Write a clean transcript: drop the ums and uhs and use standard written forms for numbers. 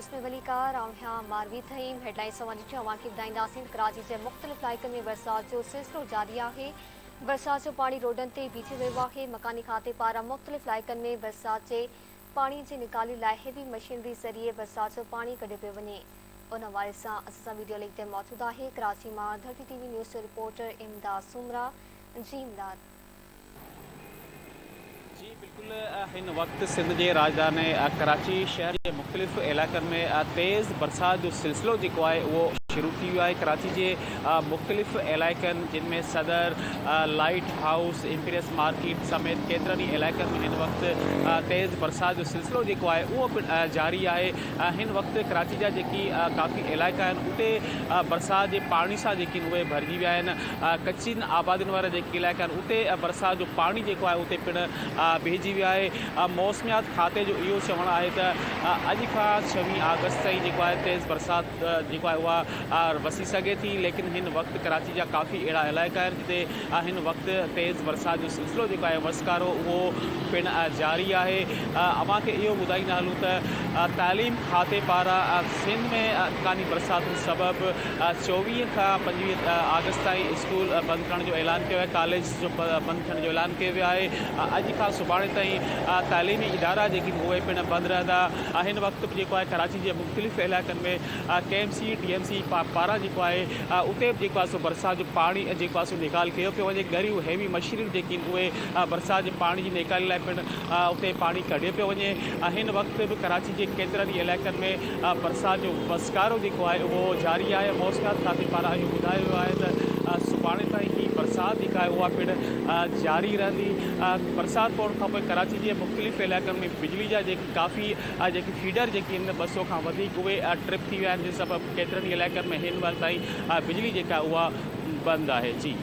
News ۾ ڀليڪار آئون آهيان ماروي ٿهيم هيڊلائنس اوهان ڏٺيون اوهان کي ٻڌائينداسين ته ڪراچي جي مختلف علائقن ۾ برسات جو سلسلو جاري آهي برسات جو پاڻي روڊن تي بيهجي ويو آهي مڪاني کاتي پاران مختلف علائقن ۾ برسات جي پاڻي جي نيڪالي لاء هيوي مشينري ذريعي برسات جو پاڻي ڪڍيو پيو وڃي ان حوالي سان اسان سان ويڊيو لنڪ تي موجود آهي ڪراچي مان ڌرتي ٽي وي نيوز جو رپورٽر امداد سومرا جي امداد. جي بلڪل هن وقت سنڌ جي راڄڌاني ڪراچي شهر جي مختلف علائقن ۾ تيز برسات جو سلسلو جيڪو آهي اهو شروع ٿي ويو آهي ڪراچي جي مختلف علائقن جن ۾ Saddar, light house, empress market سميت ڪيترن ئي علائقن ۾ هن وقت تيز برسات جو سلسلو جيڪو آهي اهو پڻ جاري آهي هن وقت ڪراچي جا جيڪي ڪافي علائقا آهن اتي برسات جي پاڻي سان جيڪي اهي ڀرجي ويا آهن ڪچين آبادين وارا جيڪي علائقا آهن اتي برسات جو پاڻي جيڪو آهي اتي پڻ بيهجي ويو آهي. موسميات کاتي جو اهو چوڻ آهي ته اڄ کان ڇويهه آگسٽ تائين جيڪو آهي تيز برسات جيڪو آهي اها وسي سگهي ٿي ليڪن هن وقت ڪراچي جا ڪافي اهڙا علائقا آهن جتي هن وقت تيز برسات جو سلسلو جيڪو آهي وسڪارو اهو پڻ جاري آهي. اوهان کي اهو ٻڌائيندا هلون ته تعليم کاتي پاران سنڌ ۾ امڪاني برساتن سبب 24 کان 25 آگسٽ تائين اسڪول بند ڪرڻ جو اعلان ڪيو آهي، ڪاليج جو بند ٿيڻ جو اعلان ڪيو ويو آهي، اڄ کان سڀاڻي تائين تعليمي ادارا جيڪي اهي پڻ بند رهندا، هن وقت به جيڪو آهي ڪراچي جي مختلف علائقن ۾ K M C, D M C پاران جيڪو آهي اتي به جيڪو آهي سو برسات جو پاڻي جيڪو آهي سو نيڪال ڪيو پيو وڃي، ڳريون هيوي مشينريون جيڪي اهي برسات جي پاڻي جي نيڪالي لاء پڻ اتي پاڻي ڪڍيو پيو وڃي، هن وقت به ڪراچي جي ڪيترن ئي علائقن ۾ برسات جو وسڪارو جيڪو آهي اهو جاري آهي، موسميات کاتي پاران اهو ٻڌايو ويو آهي ته سڀاڻي تائين هي برسات جيڪا آهي اها پڻ جاري رهندي، برسات پوڻ کانپوء ڪراچي جي مختلف علائقن ۾ بجلي جا جيڪي ڪافي جيڪي فيڊر جيڪي آهن 200 کان وڌيڪ اهي ٽرپ ٿي ويا آهن جنهن سبب ڪيترن ئي علائقن ۾ هن مهل تائين بجلي جيڪا آهي اها بند آهي. جي.